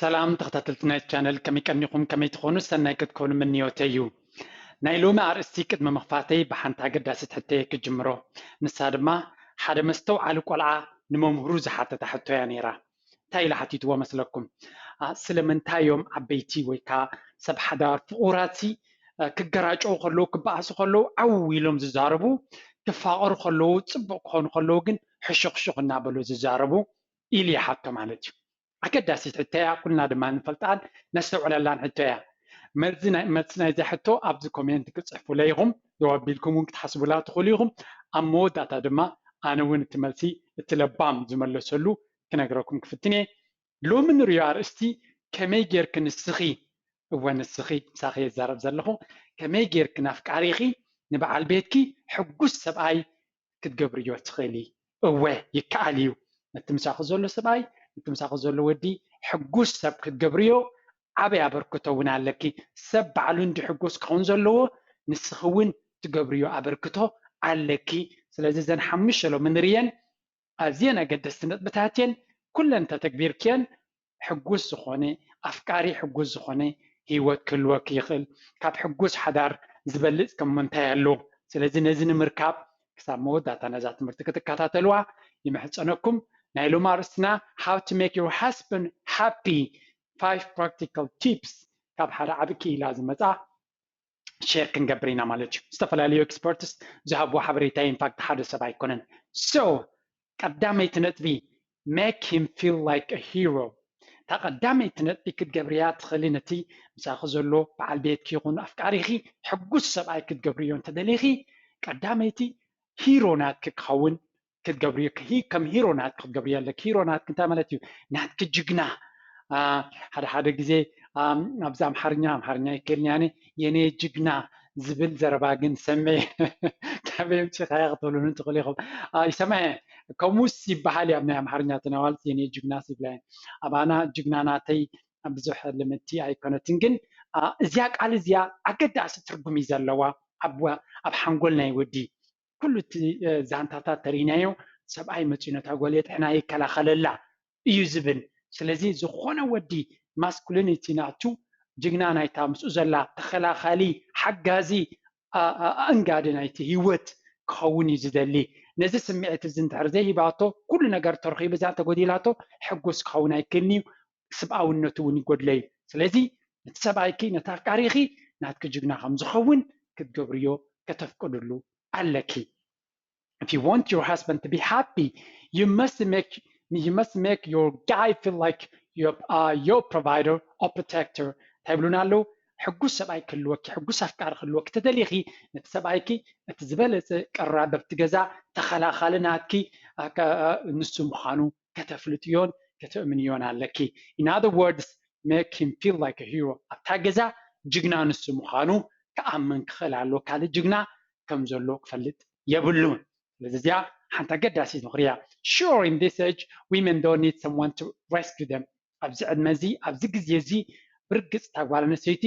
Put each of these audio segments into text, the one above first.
ሰላም ተኸታተልቲ ናይ ቻነል፣ ከመይ ቀኒኹም? ከመይ ትኾኑ? ሰናይ ክትኮኑ ምንዮተይ እዩ። ናይ ሎሚ ኣርእስቲ ቅድሚ ምኽፋተይ ብሓንቲ ኣገዳሲት ሕቶየ ክጅምሮ። ንሳ ድማ ሓደ መስተውዓሊ ቆልዓ ንመምህሩ ዝሓተታ ሕቶ እያ ነይራ። እንታይ ኢላ ሓቲትዎ መስለኩም? ኣ፣ ስለምንታይ እዮም ዓበይቲ ወይ ከዓ ሰብ ሓዳር ፍቑራትሲ፣ እ፣ ክገራጨው ከለዉ፣ ክበኣሱ ከለዉ ዓው ኢሎም ዝዛረቡ፣ ክፋቐሩ ከለዉ፣ ጽቡቕ ክኾኑ ከለዉ ግን ሕሹኽሹኽ እናበሉ ዝዛረቡ ኢሉ ይሓቶ ማለት እዩ። ኣገዳሲት ሕቶ እያ፣ ኩልና ድማ ንፈልጣን ነስተውዕለላን ሕቶ እያ። መልሲ ናይ-፣ መልሲ ናይዛ ሕቶ ኣብዚ ኮሜንት ክትጽሕፉለይ ኢኹም፣ ደው ኣቢልኩም እውን ክትሓስቡላ ትኽእሉ ኢኹም። ኣብ መወዳእታ ድማ ኣነ እውን እቲ መልሲ፣ እቲ ለባም ዝመለሰሉ ክነግረኩም ክፍትን እየ። ሎሚ ንሪኦ ኣርእስቲ ከመይ ጌርኪ ንስኺ፣ እወ ንስኺ፣ ምሳኺ እየ ዝዛረብ ዘለኹ፣ ከመይ ጌርኪ ንኣፍቃሪኺ፣ ንበዓል ቤትኪ ሕጉስ ሰብኣይ ክትገብርዮ ትኽእሊ? እወ ይከኣል እዩ። ነቲ ምሳኺ ዘሎ ሰብኣይ፣ ነቲ ምሳኺ ዘሎ ወዲ ሕጉስ ሰብ ክትገብርዮ ዓብይ ኣበርክቶ እውን ኣለኪ። ሰብ ባዕሉ እንዲ ሕጉስ ክኸውን ዘለዎ፣ ንስኺ እውን ትገብርዮ ኣበርክቶ ኣለኪ። ስለዚ እዘን ሓሙሽተ ሎሚ ንርእየን ኣዝየን ኣገደስቲ ነጥብታት እየን። ኩለን እንተተግቢርክየን ሕጉስ ዝኾነ፣ ኣፍቃሪ ሕጉስ ዝኾነ ህይወት ክህልወኪ ይኽእል። ካብ ሕጉስ ሓዳር ዝበልጽ ከም ምንታይ ኣሎ? ስለዚ ነዚ ንምርካብ ክሳብ መወዳእታ ነዛ ትምህርቲ ክትከታተልዋ ይምሕጸነኩም። ናይ ሎሚ ኣርእስትና how to make your husband happy, five practical tips ካብ ሓደ ዓቢ ክኢላ ዝመጻ ሼር ክንገብር ኢና ማለት እዩ። ዝተፈላለዩ ኤክስፐርትስ ዝሃብዎ ሓበሬታ ኢንፋክት ሓደ ሰብ ኣይኮነን። So ቀዳመይቲ ነጥቢ make him feel like a hero። እታ ቀዳመይቲ ነጥቢ ክትገብርያ ትኽእሊ ነቲ ምሳኺ ዘሎ በዓል ቤትኪ ይኹን ኣፍቃሪኺ ሕጉስ ሰብኣይ ክትገብርዮ እንተደሊኺ ቀዳመይቲ ሂሮ ናትኪ ክኸውን ክትገብርዮ ክሂ-፣ ከም ሂሮ ናትኪ ክትገብርዮ ኣለኪ። ሂሮ ናትኪ እንታይ ማለት እዩ? ናትኪ ጅግና። አ፣ ሓደ ሓደ ግዜ፣ ኣም፣ ኣብዚ ኣምሓርኛ፣ ኣምሓርኛ ይከልኒ ኣነ፣ የኔ ጅግና ዝብል ዘረባ ግን ሰምዐ። ካበይ ኣምጺኻያ ክትብሉኒ ትኽእሉ ኢኹም። አ፣ ይሰምዐ። ከምኡስ ይበሃል እዩ ኣብ ናይ ኣምሓርኛ ተናዋልት የኔ ጅግና ይብላ እየን። ኣባና ጅግና ናተይ ብዙሕ ልምድቲ ኣይኮነትን፣ ግን፣ አ፣ እዚኣ ቃል እዚኣ ኣገዳሲ ትርጉም እዩ ዘለዋ ኣብ ወ-፣ ኣብ ሓንጎል ናይ ወዲ። ኩሉ እቲ፣ እ፣ ዛንታታት ተሪናዮ፣ ሰብኣይ መፂኡ ነታ ጓል የጥሕና ይከላኸለላ እዩ ዝብል። ስለዚ ዝኾነ ወዲ ማስኩሊኒቲ ናቱ ጅግና ናይታ ምስኡ ዘላ ተኸላኻሊ፣ ሓጋዚ፣ ኣ-፣ ኣ-፣ ኣእንጋዲ ናይቲ ህይወት ክኸውን እዩ ዝደሊ። ነዚ ስምዒት እዚ እንድሕር ዘይሂባቶ፣ ኩሉ ነገር ተረኺቡ እዚኣ እንተጎዲላቶ፣ ሕጉስ ክኸውን ኣይክእልን እዩ። ስብኣውነቱ እውን ይጎድሎ እዩ። ስለዚ ነቲ ሰብኣይኪ፣ ነቲ ኣፍቃሪኺ ናትኪ ጅግና ከም ዝኸውን ክትገብርዮ ከተፍቅድሉ ኣለኪ። If you want your husband to be happy, you must make, you must make your guy feel like your, uh, your provider or protector። እንታይ ይብሉና ኣለዉ? ሕጉስ ሰብኣይ ክህልወኪ፣ ሕጉስ ኣፍቃሪ ክህልወኪ ተደሊኺ፣ ነቲ ሰብኣይኪ እቲ ዝበለጸ ቀራቢ ኣብቲ ገዛ ተኸላኻሊ ናትኪ፣ ኣ፣ ከ-፣ ኣ፣ ንሱ ምዃኑ ከተፍልጥዮን ከተእምንዮን ኣለኪ። In other words, make him feel like a hero። ኣብታ ገዛ ጅግና ንሱ ምዃኑ ክኣምን ክኽእል ኣለዎ። ካልእ ጅግና ከም ዘሎ ክፈልጥ የብሉን። ስለዚ እዚኣ ሓንቲ ኣገዳሲት ምኽሪ እያ። Sure, in this age, women don't need someone to rescue them። ኣብዚ ዕድመ እዚ፣ ኣብዚ ግዜ እዚ፣ ብርግጽ እታ ጓል ኣንስተይቲ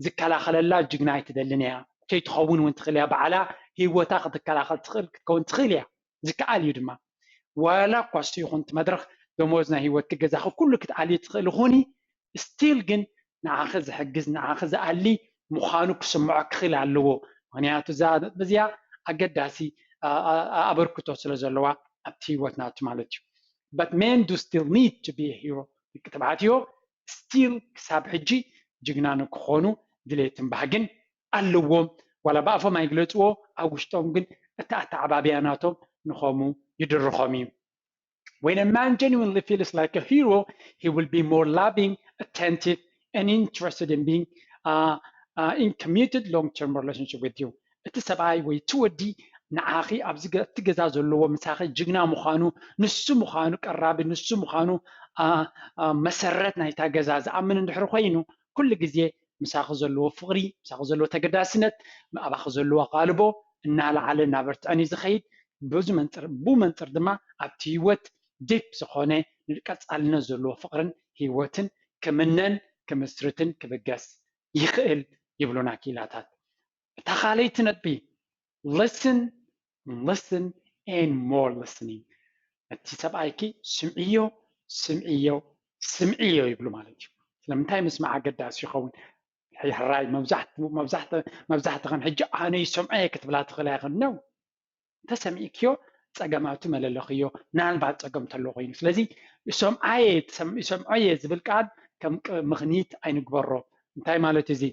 ዝከላኸለላ ጅግና ኣይትደልን እያ። ከይትኸውን እውን ትኽእል እያ። ባዕላ ህይወታ ክትከላኸል ትኽእል ክትከውን ትኽእል እያ። ዝከኣል እዩ ድማ። ዋላ እኳ እሱ ይኹን እቲ መድረኽ ደሞዝ ናይ ህይወትኪ ገዛኺ ኩሉ ክትኣልዩ ትኽእሊ ኹኒ፣ ስቲል ግን ንዓኺ ዝሕግዝ ንዓኺ ዝኣሊ ምዃኑ ክስምዖ ክኽእል ኣለዎ። ምኽንያቱ እዛ ነጥቢ እዚኣ ኣገዳሲ፣ ኣ-፣ ኣ-፣ ኣበርክቶ ስለ ዘለዋ ኣብቲ ህይወት ናቱ ማለት እዩ። But men do still need to be a hero። ደቂ ተባዕትዮ ስቲል ክሳብ ሕጂ ጅግና ንክኾኑ ድሌትን ባህግን ኣለዎም። ዋላ ብኣፎም ኣይግለፅዎ፣ ኣብ ውሽጦም ግን እቲ ኣተዓባብያ ናቶም ንኸምኡ ይድርኾም እዩ። When a man genuinely feels like a hero, he will be more loving, attentive, and interested in being, uh, uh, in committed long-term relationship with you። እቲ ሰብኣይ ወይ እቲ ወዲ ንዓኺ ኣብዚ ገ-፣ እቲ ገዛ ዘለዎ ምሳኺ ጅግና ምዃኑ፣ ንሱ ምዃኑ ቀራቢ፣ ንሱ ምዃኑ፣ አ፣ አ፣ መሰረት ናይታ ገዛ ዝኣምን እንድሕር ኮይኑ፣ ኩሉ ግዜ ምሳኺ ዘለዎ ፍቕሪ፣ ምሳኺ ዘለዎ ተገዳስነት፣ ኣባኺ ዘለዎ ኣቓልቦ እናለዓለ እናበርትዐን እዩ ዝኸይድ። በዚ መንፅር፣ ብኡ መንፅር ድማ ኣብቲ ህይወት ዲፕ ዝኾነ ንቀፃልነት ዘለዎ ፍቕርን ህይወትን ክምነን ክምስርትን ክብገስ ይኽእል ይብሉና ክኢላታት። እታ ካልኣይቲ ነጥቢ፣ listen, listen, and more listening። እቲ ሰብኣይኪ ስምዕዮ፣ ስምዕዮ፣ ስምዕዮ ይብሉ ማለት እዩ። ስለምንታይ ምስማዕ ኣገዳሲ ይኸውን? ሕራይ መብዛሕትኸን ሕጂ ኣነ ይሰምዖ እየ ክትብላ ትኽእላ ኢኽን ነው። እንተሰሚዕክዮ ጸገማቱ መለለኽዮ፣ ምናልባት ጸገም ተሎ ኮይኑ። ስለዚ ይሰምዖ እየ ዝብል ቃል ከም ምኽኒት ኣይንግበሮ። እንታይ ማለት እዚ?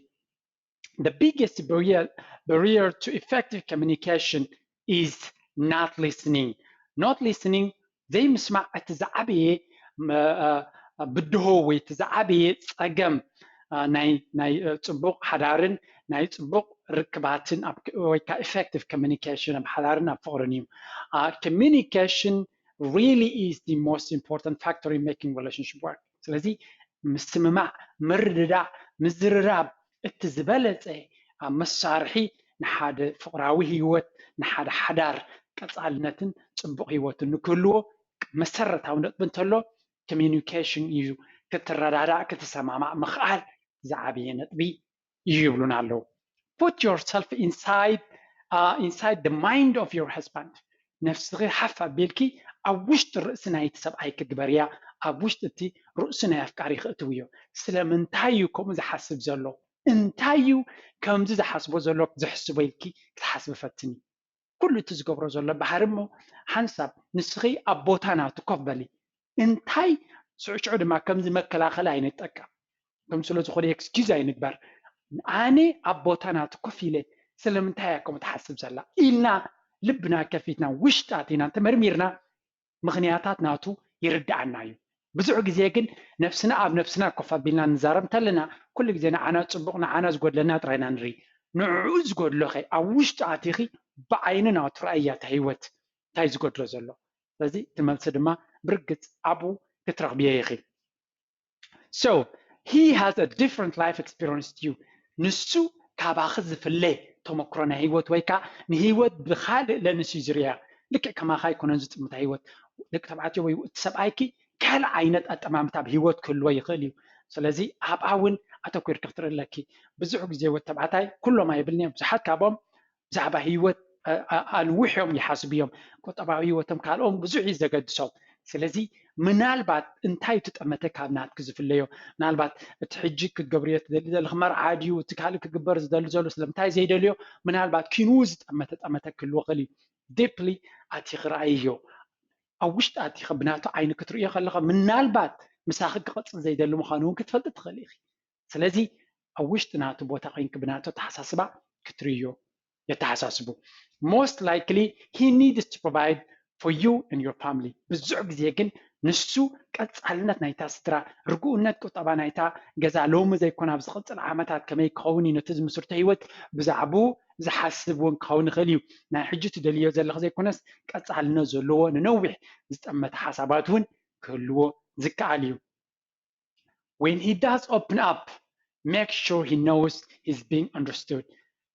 The biggest barrier, barrier to effective communication is not listening. Not listening, ዘይምስማዕ እቲ ዝዓበየ ብድሆ ወይ እቲ ዝዓበየ ጸገም ናይ ጽቡቕ ሓዳርን ናይ ጽቡቕ ርክባትን ወይ ከዓ effective communication ኣብ ሓዳርን ኣብ ፍቕርን እዩ። Communication really is the most important factor in making relationship work. ስለዚ ምስምማዕ፣ ምርድዳእ፣ ምዝርራብ እቲ ዝበለጸ መሳርሒ ንሓደ ፍቕራዊ ህይወት፣ ንሓደ ሓዳር ቀጻልነትን ጽቡቕ ህይወትን ንክህልዎ መሰረታዊ ነጥቢ እንተሎ communication እዩ። ክትረዳዳእ ክትሰማማዕ ምኽኣል ዝዓበየ ነጥቢ እዩ ይብሉና ኣለዉ። Put yourself inside, uh, inside the mind of your husband. ነፍስኺ ሓፍ ኣቢልኪ ኣብ ውሽጢ ርእሲ ናይቲ ሰብኣይ ክግበርያ፣ ኣብ ውሽጢ እቲ ርእሲ ናይ ኣፍቃሪ ክእትውዮ። ስለምንታይ እዩ ከምኡ ዝሓስብ ዘሎ? እንታይ እዩ ከምዚ ዝሓስቦ ዘሎ ዝሕስቦ ኢልኪ ክትሓስቢ ፈትኒ። ኩሉ እቲ ዝገብሮ ዘሎ ባህሪ እሞ ሓንሳብ ንስኺ ኣብ ቦታ ናቱ ኮፍ በሊ። እንታይ ሽዑ ሽዑ ድማ ከምዚ መከላኸሊ ኣይንጠቀም። ከም ስለ ዝኾነ excuse ኣይንግበር። ኣነ ኣብ ቦታ ናቱ ኮፍ ኢለ ስለምንታይ እያ ከምኡ ትሓስብ ዘላ ኢልና ልብና ከፊትና ውሽጢ ኣቲና እንተመርሚርና ምኽንያታት ናቱ ይርድኣና እዩ። ብዙሕ ግዜ ግን ነፍስና ኣብ ነፍስና ኮፍ ኣቢልና ንዛረብ እንተለና ኩሉ ግዜ ንዓና ጽቡቕ ንዓና ዝጎድለና ጥራይ ኢና ንርኢ። ንዕኡ ዝጎድሎ ኸ ኣብ ውሽጢ ኣቲኺ ብዓይኒ ናቱ ረኣያ እታ ህይወት እንታይ ዝጎድሎ ዘሎ። ስለዚ እቲ መልሲ ድማ ብርግጽ ኣብኡ ክትረኽብዮ ኢኺ። So he has a different life experience to you. ንሱ ካባኺ ዝፍለ ተመክሮ ናይ ህይወት ወይ ከዓ ንህይወት ብኻልእ ለንስ እዩ ዝርእያ። ልክዕ ከማኻ ኣይኮነን ዝጥምታ ህይወት። ደቂ ተባዕትዮ ወይ እቲ ሰብኣይኪ ካልእ ዓይነት ኣጠማምታ ኣብ ህይወት ክህልዎ ይኽእል እዩ። ስለዚ ኣብኣ እውን ኣተኲርኪ ክትርኢ ኣለኪ። ብዙሕ ግዜ ወዲ ተባዕታይ ኩሎም ኣይብልን እዮም፣ ብዙሓት ካብኦም ብዛዕባ ህይወት ኣንዊሕ እዮም ይሓስቡ እዮም። ቁጠባዊ ህይወቶም ካልኦም ብዙሕ እዩ ዘገድሶም። ስለዚ ምናልባት እንታይ እዩ እቲ ጠመተ ካብ ናትኪ ዝፍለዮ? ምናልባት እቲ ሕጂ ክትገብርዮ ትደሊ ዘለኺ መርዓ ድዩ? እቲ ካልእ ክግበር ዝደሊ ዘሎ ስለምንታይ ዘይደልዮ? ምናልባት ኪንኡ ዝጠመተ ጠመተ ክህልዎ ይኽእል እዩ። ዲፕሊ ኣቲኺ ረኣይዮ። ኣብ ውሽጢ ኣቲኺ ብናቱ ዓይኒ ክትርእዮ ከለኻ ምናልባት ምሳኺ ክቐጽል ዘይደሊ ምዃኑ እውን ክትፈልጢ ትኽእሊ ኢኺ። ስለዚ ኣብ ውሽጢ ናቱ ቦታ ኮይንኪ ብናቱ ኣተሓሳስባ ክትርእዮ የተሓሳስቡ። Most likely he needs to provide for you and your family። ብዙሕ ግዜ ግን ንሱ ቀጻልነት ናይታ ስድራ፣ ርግኡነት ቁጠባ ናይታ ገዛ ሎሚ ዘይኮነ ኣብ ዝቕጽል ዓመታት ከመይ ክኸውን እዩ ነቲ ዝምስርቶ ህይወት ብዛዕባኡ ዝሓስብ እውን ክኸውን ይኽእል እዩ። ናይ ሕጂ ትደልዮ ዘለኺ ዘይኮነስ ቀጻልነት ዘለዎ ንነዊሕ ዝጠመተ ሓሳባት እውን ክህልዎ ዝከኣል እዩ። When he does open up, make sure he knows he's being understood.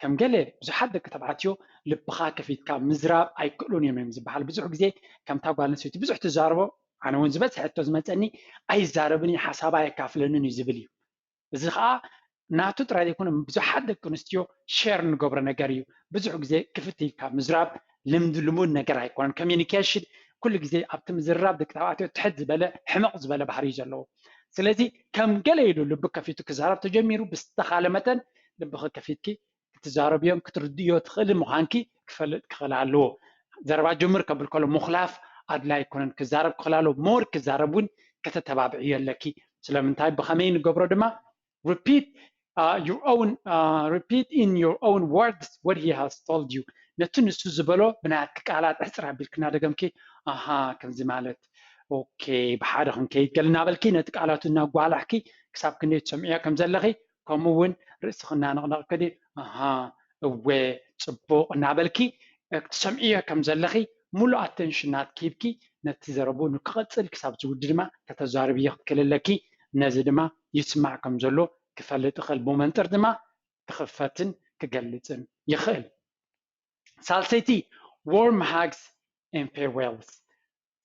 ከም ገለ ብዙሓት ደቂ ተባዕትዮ ልብኻ ከፊትካ ምዝራብ ኣይክእሉን እዮም እዮም ዝበሃል። ብዙሕ ግዜ ከምታ ጓል ኣንስተይቲ ብዙሕ ትዛረቦ፣ ኣነ እውን ዝበዝሐ ሕቶ ዝመፀኒ ኣይዛረብን እዩ፣ ሓሳባ ኣየካፍለንን እዩ ዝብል እዩ። እዚ ከዓ ናቱ ጥራይ ዘይኮነ ብዙሓት ደቂ ኣንስትዮ ሼር ንገብሮ ነገር እዩ። ብዙሕ ግዜ ክፍት ኢልካ ምዝራብ ልምድ ልሙድ ነገር ኣይኮነን። ኮሚኒኬሽን ኩሉ ግዜ ኣብቲ ምዝርራብ ደቂ ተባዕትዮ ትሕት ዝበለ ሕመቕ ዝበለ ባህሪ እዩ ዘለዎ። ስለዚ ከም ገለ ኢሉ ልቢ ከፊቱ ክዛረብ ተጀሚሩ ብዝተኻለ መጠን ልብኺ ከፊትኪ ክትዛረብዮን ክትርድዮ ትኽእሊ ምዃንኪ ክፈልጥ ክኽእል ኣለዎ። ዘረባ ጅምር ከብል ከሎ ምኹላፍ ኣድላይ ኣይኮነን። ክዛረብ ክኽእል ኣለዎ። ሞር ክዛረብ እውን ከተተባብዕዮ ኣለኪ። ስለምንታይ ብኸመይ ንገብሮ ድማ repeat uh, your own uh, repeat in your own words what he has told you። ነቲ ንሱ ዝበሎ ብናትኪ ቃላት ዕፅር ኣቢልኪ እናደገምኪ ኣሃ ከምዚ ማለት ኦኬ ብሓደ ክንከይድ ገለ እናበልኪ ነቲ ቃላቱ እናጓላሕኪ ክሳብ ክንደይ ትሰምዕዮ ከም ዘለኺ ከምኡ እውን ርእስኺ እናነቕነቕኪ ኣሃ እወ ፅቡቕ እናበልኪ ክትሰምዕዮ ከም ዘለኺ ሙሉእ ኣተንሽን ናትኪ ሂብኪ ነቲ ዘረብኡ ንክቐፅል ክሳብ ዝውዲ ድማ ከተዛርብዮ ክትክእሊ ኣለኪ። ነዚ ድማ ይስማዕ ከም ዘሎ ክፈልጥ ይኽእል። ብመንፅር ድማ ክኽፈትን ክገልፅን ይኽእል። ሳልሰይቲ warm hugs and farewells።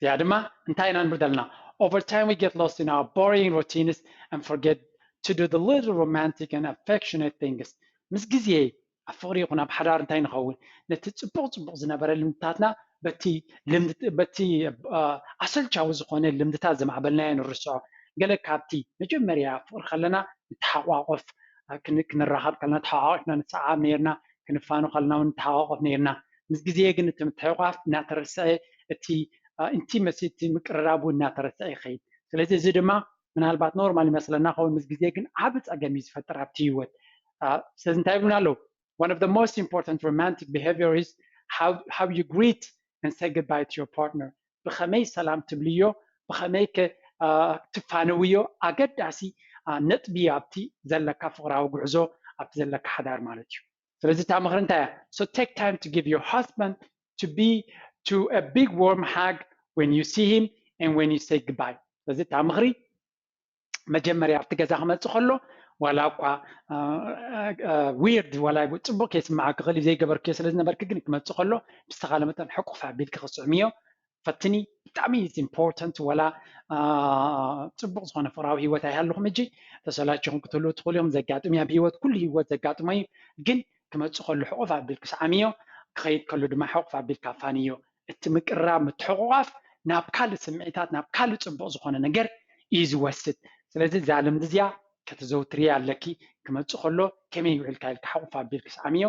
እዚኣ ድማ እንታይ ኢና ንብል ዘለና? Over time we get lost in our boring routines and forget to do the little romantic and affectionate things. ምስ ግዜ ኣብ ፍቕሪ ይኹን ኣብ ሓዳር እንታይ ንኸውን? ነቲ ፅቡቕ ፅቡቕ ዝነበረ ልምድታትና በቲ በቲ ኣሰልቻዊ ዝኾነ ልምድታት ዘማዕበልናዮ ንርስዖ። ገለ ካብቲ መጀመርያ ፍቕሪ ከለና ንተሓቋቆፍ፣ እ፣ ክን-፣ ክንራኸብ ከለና ተሓቋቂፍና ንሰዓብ ነርና፣ ክንፋኑ ከለና እውን ንተሓቋቆፍ ነርና። ምስ ግዜ ግን እቲ ምትሕቋፍ እናተረስዐ፣ እቲ፣ እ፣ ኢንቲመሲ፣ እቲ ምቅርራብ እውን እናተረስዐ ይኸይድ። ስለዚ እዚ ድማ ምናልባት ኖርማል ይመስለና ኸውን፣ ምስ ግዜ ግን ዓቢ ጸገም እዩ ዝፈጥር ኣብቲ ህይወት። እ፣ ስለዚ እንታይ ይብሉና ኣለዉ? One of the most important romantic behavior is how, how you greet and say goodbye to your partner. ብኸመይ ሰላም ትብልዮ፣ ብኸመይ ከ-፣ እ፣ ትፋነውዮ ኣገዳሲ፣ እ፣ ነጥቢ ኣብቲ ዘለካ ፍቕራዊ ጉዕዞ፣ ኣብቲ ዘለካ ሓዳር ማለት እዩ። ስለዚ እታ ምኽሪ እንታይ እያ? So take time to give your husband to be, to a big warm hug when you see him and when you say goodbye. ስለዚ እታ ምኽሪ መጀመርያ ኣብቲ ገዛ ክመጽእ ከሎ ዋላ እኳ፣ እ፣ እ፣ እ፣ ዊርድ ዋላ ጽቡቕ ከይስምዓኪ ክእል እዩ ዘይገበርክዮ ስለ ዝነበርኪ፣ ግን ክመጽእ ከሎ ብዝተኻለ መጠን ሕቁፍ ኣቢልኪ ክስዕምዮ ፈትኒ። ብጣዕሚ is important። ዋላ፣ እ፣ ጽቡቕ ዝኾነ ፍቕራዊ ህይወት ኣይሃልኹም ሕጂ ተሰላችኹም ክትህልዉ ትኽእሉ እዮም። ዘጋጥም እዩ፣ ኣብ ህይወት ኩሉ ህይወት ዘጋጥሞ እዩ። ግን ክመጽእ ከሎ ሕቁፍ ኣቢልኪ ስዓምዮ፣ ክኸይድ ከሎ ድማ ሕቁፍ ኣቢልካ ኣፋንዮ። እቲ ምቅርራብ፣ ምትሕቑቓፍ ናብ ካልእ ስምዒታት፣ ናብ ካልእ ጽቡቕ ዝኾነ ነገር እዩ ዝወስድ። ስለዚ እዛ ልምዲ እዚኣ ከተዘውትርያ ኣለኪ። ክመጽእ ከሎ ከመይ ውዒልካ ኢልካ ሕቑፍ ኣቢልኪ ስዓምዮ፣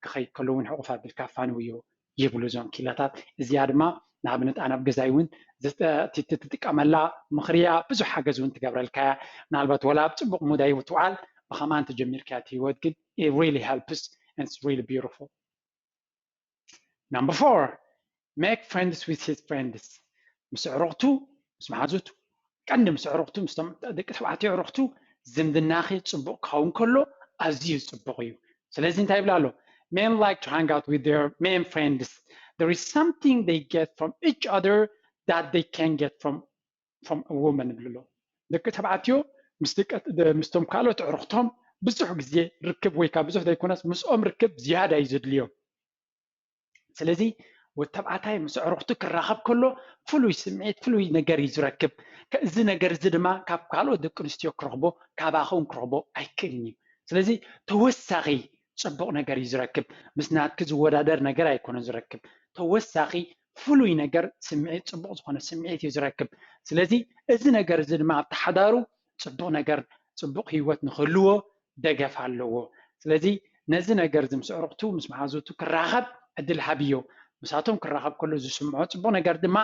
ክኸይድ ከሎ እውን ሕቑፍ ኣቢልካ ኣፋንውዮ ይብሉ እዞም ኪላታት። እዚኣ ድማ ንኣብነት ኣነ ኣብ ገዛይ እውን ዝጠ-፣ እቲ ትጥቀመላ ምኽሪ እያ፣ ብዙሕ ሓገዝ እውን ትገብረልካ እያ። ምናልባት ወላ ኣብ ጽቡቕ ሙድ ኣይትውዓል፣ ብኸምኣ እንተጀሚርካያ እቲ ህይወት ግን it really helps and it's really beautiful. Number four, make friends with his friends. ምስ ኣዕሩኽቱ፣ ምስ መሓዙቱ፣ ቀንዲ ምስ ኣዕሩኽቱ፣ ምስቶም ደቂ ተባዕትዮ ኣዕሩኽቱ ዝምድናኺ ጽቡቕ ክኸውን ከሎ ኣዝዩ ጽቡቕ እዩ። ስለዚ እንታይ ይብላ ኣሎ? Men like to hang out with their men friends. There is something they get from each other that they can get from, from a woman ይብሉ ኣሎ። ደቂ ተባዕትዮ ምስ ደቂ፣ ምስቶም ካልኦት ኣዕሩኽቶም ብዙሕ ግዜ ርክብ ወይ ካብ ብዙሕ ዘይኮነስ ምስኦም ርክብ ዝያዳ እዩ ዘድልዮም። ስለዚ ወዲ ተባዕታይ ምስ ኣዕሩኽቱ ክራኸብ ከሎ ፍሉይ ስምዒት፣ ፍሉይ ነገር እዩ ዝረክብ። ከ-፣ እዚ ነገር እዚ ድማ ካብ ካልኦት ደቂ ኣንስትዮ ክረኽቦ፣ ካባኺ እውን ክረኽቦ ኣይክእልን እዩ። ስለዚ ተወሳኺ ጽቡቕ ነገር እዩ ዝረክብ። ምስ ናትኪ ዝወዳደር ነገር ኣይኮነን ዝረክብ። ተወሳኺ ፍሉይ ነገር፣ ስምዒት፣ ጽቡቕ ዝኾነ ስምዒት እዩ ዝረክብ። ስለዚ እዚ ነገር እዚ ድማ ኣብቲ ሓዳሩ ጽቡቕ ነገር፣ ጽቡቕ ህይወት ንክህልዎ ደገፍ ኣለዎ። ስለዚ ነዚ ነገር እዚ ምስ ኣዕሩኽቱ፣ ምስ መሓዙቱ ክራኸብ ዕድል ሃብዮ። ምሳቶም ክራኸብ ከሎ ዝስምዖ ጽቡቕ ነገር ድማ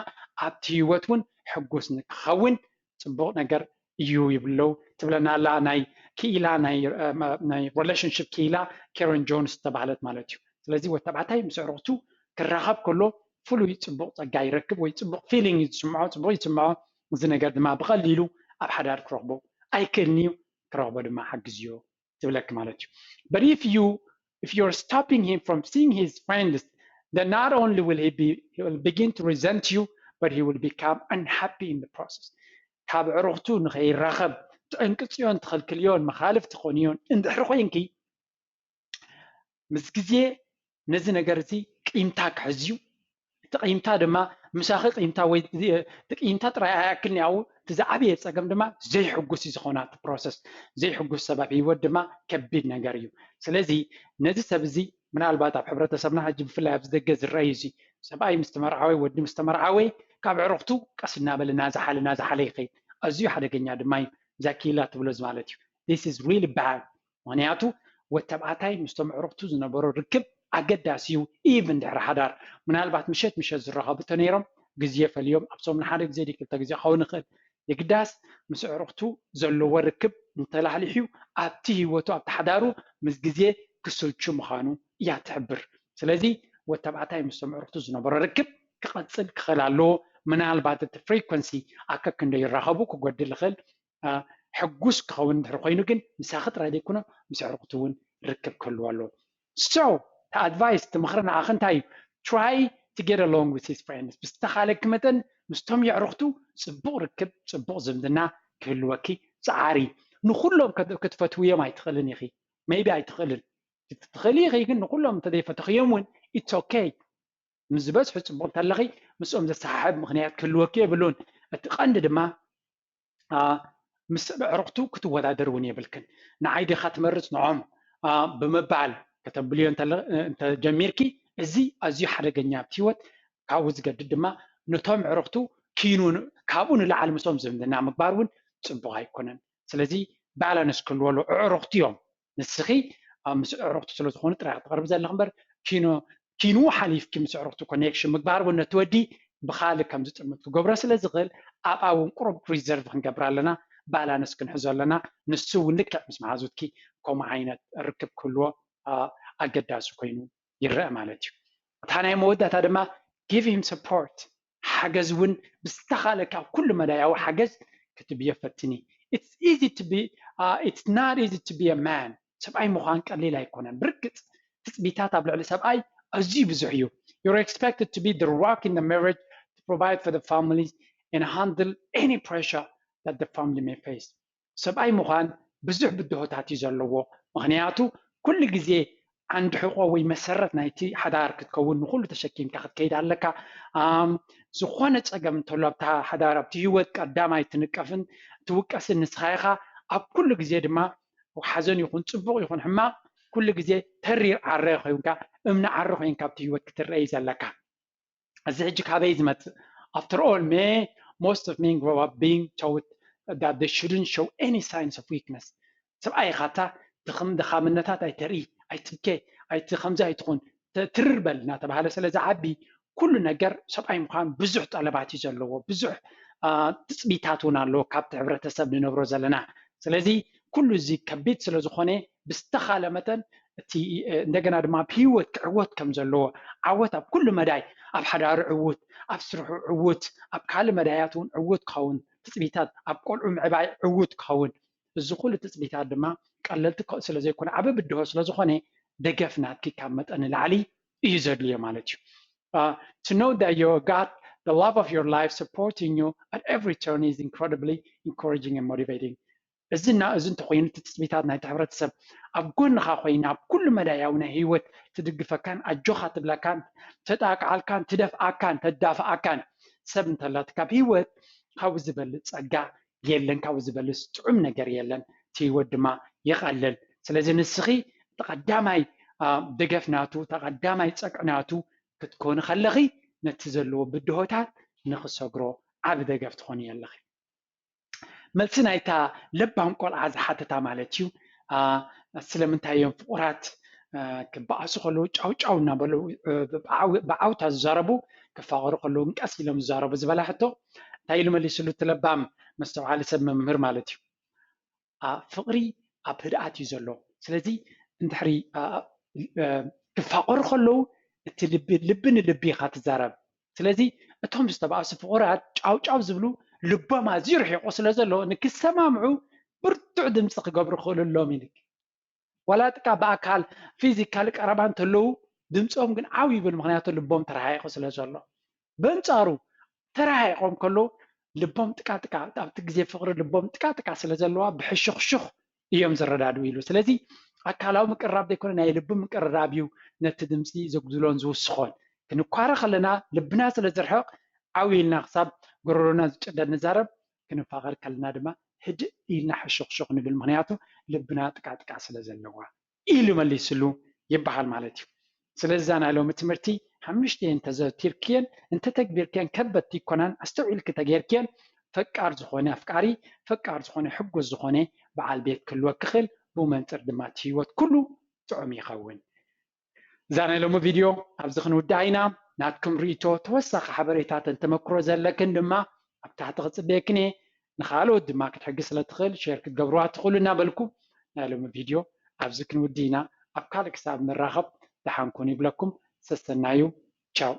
ኣብቲ ህይወት እውን ሕጉስ ንክኸውን ጽቡቕ ነገር እዩ ይብሉ ኣለዉ። ትብለና ኣላ ናይ ክኢላ፣ ናይ፣ እ፣ ናይ ሪሌሽንሽፕ ክኢላ ካረን ጆንስ ዝተባህለት ማለት እዩ። ስለዚ ወዲ ተባዕታይ ምስ ኣዕሩኽቱ ክራኸብ ከሎ ፍሉይ ጽቡቕ ጸጋ ይረክብ ወይ ጽቡቕ ፊሊንግ እዩ ዝስምዖ፣ ጽቡቕ ይስምዖ። እዚ ነገር ድማ ብቐሊሉ ኣብ ሓዳር ክረኽቦ ኣይክእልን እዩ፣ ክረኽቦ ድማ ሓግዝዮ ትብለኪ ማለት እዩ። But if you, if you're stopping him from seeing his friends, then not only will he be, he will begin to resent you, but he will become unhappy in the process. ካብ ኣዕሩኽቱ ንኸይራኸብ ትዕንቅጽዮን ትኸልክልዮን፣ መኻልፍ ትኾንዮን እንድሕሪ ኮይንኪ፣ ምስ ግዜ ነዚ ነገር እዚ ቂምታ ክሕዝዩ፣ እቲ ቂምታ ድማ ምሳኺ ቂምታ ወይ እቲ ቂምታ ጥራይ ኣይኣክልን እዩ፣ ኣብኡ እቲ ዝዓበየ ጸገም ድማ ዘይሕጉስ እዩ ዝኾና እቲ ፕሮሰስ። ዘይሕጉስ ሰብ ኣብ ህይወት ድማ ከቢድ ነገር እዩ። ስለዚ ነዚ ሰብ እዚ ምናልባት ኣብ ሕብረተሰብና ሕጂ ብፍላይ ኣብዚ ደገ ዝረኣዩ እዚ ሰብኣይ ምስ ተመርዓወ፣ ወዲ ምስ ተመርዓወ ካብ ኣዕሩኽቱ ቀስ እናበለ እናዝሓለ እናዝሓለ ይኸይድ። ኣዝዩ ሓደገኛ ድማ እዩ። እዛ ኪላ ትብሎ እዚ ማለት እዩ። This is really bad። ምኽንያቱ ወዲ ተባዕታይ ምስቶም ኣዕሩኽቱ ዝነበሮ ርክብ ኣገዳሲ እዩ። ኢቭን ድሕሪ ሓዳር ምናልባት ምሸት ምሸት ዝራኸቡ ተነይሮም ግዜ ፈልዮም ኣብ ሰሙን ሓደ ግዜ ድዩ ክልተ ግዜ ክኸውን ይኽእል። የግዳስ ምስ ኣዕሩኽቱ ዘለዎ ርክብ እንተላሕሊሑ ኣብቲ ህይወቱ ኣብቲ ሓዳሩ ምስ ግዜ ክስልቹ ምዃኑ እያ ትሕብር። ስለዚ ወዲ ተባዕታይ ምስቶም ኣዕሩኽቱ ዝነበሮ ርክብ ክቐጽል ክኽእል ኣለዎ። ምናልባት እቲ ፍሪኮንሲ ኣከክንዶ ይራኸቡ ክጎድል ይኽእል። እ፣ ሕጉስ ክኸውን እንድሕር ኮይኑ ግን ምሳኺ ጥራይ ዘይኮነ ምስ ኣዕሩኽቱ እውን ርክብ ክህልዎ ኣለዎ። So እቲ ኣድቫይስ፣ እቲ ምኽሪ ንዓኺ እንታይ እዩ? Try to get along with his friends። ብዝተኻለኪ መጠን ምስቶም የዕሩኽቱ ጽቡቕ ርክብ፣ ጽቡቕ ዝምድና ክህልወኪ ጽዓሪ። ንኹሎም ከት-፣ ክትፈትውዮም ኣይትኽእልን ኢኺ። ሜይቢ ኣይትኽእልን። ትኽእሊ ኢኺ፣ ግን ንኹሎም እንተዘይፈተኽዮም እውን it's okay። ምስ ዝበዝሑ ጽቡቕ እንተለኺ ምስኦም ዘሰሓሕብ ምኽንያት ክህልወኪ የብሉን። እቲ ቀንዲ ድማ ኣ፣ ምስ ኣዕሩኽቱ ክትወዳደር እውን የብልክን። ንዓይ ዲኻ ትመርጽ ንዖም፣ ኣ፣ ብምባል ከተብልዮ እንተለ-፣ እንተጀሚርኪ፣ እዚ ኣዝዩ ሓደገኛ ኣብቲ ህይወት። ካብኡ ዝገድድ ድማ ነቶም ኣዕሩኽቱ ኪኑ ን-፣ ካብኡ ንላዕሊ ምስኦም ዝምድና ምግባር እውን ፅቡቕ ኣይኮነን። ስለዚ ባላንስ ክህልዎ ኣለዎ። ኣዕሩኽቲ እዮም። ንስኺ ኣብ ምስ ኣዕሩኽቲ ስለ ዝኾኑ ጥራይ ክትቐርቢ ዘለኺ እምበር ኪኖ ኪንኡ ሓሊፍኪ ምስ ኣዕሩኽቲ ኮኔክሽን ምግባር እውን ነቲ ወዲ ብኻልእ ከም ዝጥምት ክገብሮ ስለ ዝኽእል ኣብኣ እውን ቁሩብ ሪዘርቭ ክንገብር ኣለና። ባላንስ ክንሕዞ ኣለና። ንሱ እውን ልክዕ ምስ መሓዙትኪ ከምኡ ዓይነት ርክብ ክህልዎ ኣገዳሲ ኮይኑ ይረአ ማለት እዩ። እታ ናይ መወዳእታ ድማ give him support፣ ሓገዝ እውን ብዝተኻለካ ኩሉ መዳያዊ ሓገዝ ክትብዮ ፈትኒ። It's easy to be it's not easy to be a man። ሰብኣይ ምዃን ቀሊል ኣይኮነን። ብርግፅ ትፅቢታት ኣብ ልዕሊ ሰብኣይ ኣዝዩ ብዙሕ እዩ። You're expected to be the rock in the marriage, to provide for the families and handle any pressure that the family may face. ሰብኣይ ምዃን ብዙሕ ብድሆታት እዩ ዘለዎ። ምኽንያቱ ኩሉ ግዜ ዓንዲ ሕቆ ወይ መሰረት ናይቲ ሓዳር ክትከውን ንኩሉ ተሸኪምካ ክትከይድ ኣለካ። ዝኾነ ፀገም እንተሎ ኣብታ ሓዳር ኣብቲ ህይወት ቀዳማይ ትንቀፍን ትውቀስን ንስኻ ኢኻ። ኣብ ኩሉ ግዜ ድማ ሓዘን ይኹን ፅቡቕ ይኹን ሕማቕ ኩሉ ግዜ ተሪር ዓረ ኮይንካ እምኒ ዓረ ኮይንካ ኣብቲ ህይወት ክትረአ እዩ ዘለካ። እዚ ሕጂ ካበይ ዝመፅእ? After all, me most of men grow up being taught that they shouldn't show any signs of weakness። ሰብኣይ ኢኻታ ድኽም ድኻምነታት ኣይተርኢ፣ ኣይትብኬ፣ ኣይቲ ከምዚ ኣይትኹን፣ ትርር በል እናተባሃለ ስለ ዝዓቢ ኩሉ ነገር ሰብኣይ ምዃን ብዙሕ ጠለባት እዩ ዘለዎ፣ ብዙሕ ትፅቢታት እውን ኣለዎ ካብቲ ሕብረተሰብ ንነብሮ ዘለና። ስለዚ ኩሉ እዚ ከቢድ ስለ ዝኾነ ብዝተኻለ መጠን እቲ እንደገና ድማ ኣብ ህይወት ክዕወት ከም ዘለዎ፣ ዓወት ኣብ ኩሉ መዳይ፣ ኣብ ሓዳሩ ዕውት፣ ኣብ ስርሑ ዕውት፣ ኣብ ካልእ መዳያት እውን ዕውት ክኸውን፣ ትፅቢታት ኣብ ቆልዑ ምዕባይ ዕውት ክኸውን፣ እዚ ኩሉ ትፅቢታት ድማ ቀለልቲ ስለ ዘይኮነ ዓቢ ብድሆ ስለ ዝኾነ ደገፍ ናትኪ ካብ መጠን ንላዕሊ እዩ ዘድልዮ ማለት እዩ። Uh, to know that you got the love of your life supporting you at every turn is incredibly encouraging and motivating. እዚና እዚ እንተኮይኑ እቲ ትፅቢታት ናይቲ ሕብረተሰብ ኣብ ጎንኻ ኮይና ኣብ ኩሉ መዳያዊ ናይ ህይወት ትድግፈካን ኣጆኻ ትብለካን ተጣቅዓልካን ትደፍኣካን ተዳፍኣካን ሰብ እንተላትካ ኣብ ህይወት ካብኡ ዝበልፅ ፀጋ የለን፣ ካብኡ ዝበልፅ ጥዑም ነገር የለን። እቲ ህይወት ድማ ይቐልል። ስለዚ ንስኺ ተቐዳማይ ደገፍ ናቱ ተቐዳማይ ፀግዒ ናቱ ክትኮኒ ከለኺ ነቲ ዘለዎ ብድሆታት ንኽሰግሮ ዓቢ ደገፍ ትኾኒ ኣለኺ። መልሲ ናይታ ለባም ቆልዓ ዝሓተታ ማለት እዩ። ስለምንታይ እዮም ፍቑራት ክበኣሱ ከለዉ ጫው ጫው እናበሉ ብዓውታ ዝዛረቡ፣ ክፋቐሩ ከለዉ ቀስ ኢሎም ዝዛረቡ ዝበላ ሕቶ እንታይ ኢሉ መሊስሉ እቲ ለባም መስተውዓሊ ሰብ መምህር ማለት እዩ። ፍቕሪ ኣብ ህድኣት እዩ ዘሎ። ስለዚ እንድሕሪ ክፋቐሩ ከለዉ እቲ ልቢ ልቢ ንልቢ ኢኻ ትዛረብ። ስለዚ እቶም ዝተባእሱ ፍቑራት ጫው ጫው ዝብሉ ልቦም ኣዝዩ ርሒቑ ስለ ዘሎ ንክሰማምዑ ብርቱዕ ድምፂ ክገብሩ ክኽእሉ ኣለዎም ኢልክ። ዋላ ጥቃ ብኣካል ፊዚካሊ ቀረባ እንተለዉ ድምፆም ግን ዓው ይብል፣ ምክንያቱ ልቦም ተረሓሒቑ ስለ ዘሎ። በንፃሩ ተረሓሒቖም ከለዉ ልቦም ጥቃ ጥቃ ኣብቲ ግዜ ፍቕሪ ልቦም ጥቃ ጥቃ ስለ ዘለዋ ብሕሹኽሹኽ እዮም ዝረዳድኡ ኢሉ። ስለዚ ኣካላዊ ምቅርራብ ዘይኮነ ናይ ልቢ ምቅርራብ እዩ ነቲ ድምፂ ዘጉድሎን ዝውስኾን። ክንኳረ ከለና ልብና ስለ ዝርሕቕ ዓው ኢልና ክሳብ ጎረሮና ዝጭደድ ንዛረብ፣ ክንፋቐር ከለና ድማ ህድእ ኢልና ሕሹኽሹኽ ንብል፣ ምክንያቱ ልብና ጥቃጥቃ ስለ ዘለዋ ኢሉ መሊስሉ ይበሃል ማለት እዩ። ስለዚ እዛ ናይ ሎሚ ትምህርቲ ሓሙሽተ እንተዘቲርክየን እንተተግቢርክየን ከበድቲ ይኮናን፣ ኣስተውዒልክ ተገይርክየን ፈቃር ዝኾነ ኣፍቃሪ፣ ፈቃር ዝኾነ ሕጉስ ዝኾነ በዓል ቤት ክህልወክ ክኽእል፣ ብኡ መንፅር ድማ እቲ ህይወት ኩሉ ጥዑም ይኸውን። እዛ ናይ ሎሚ ቪድዮ ኣብዚ ክንውድኣ ኢና። ናትኩም ርእይቶ ተወሳኺ ሓበሬታትን ተመክሮ ዘለክን ድማ ኣብ ታሕቲ ክፅበየክን እየ። ንኻልኦት ድማ ክትሕጊ ስለ ትኽእል ሼር ክትገብርዋ ትኽእሉ እናበልኩ ናይ ሎሚ ቪድዮ ኣብዚ ክንውድእ ኢና። ኣብ ካልእ ክሳብ ንራኸብ ደሓን ኩኑ ይብለኩም። ሰሰናዩ። ቻው።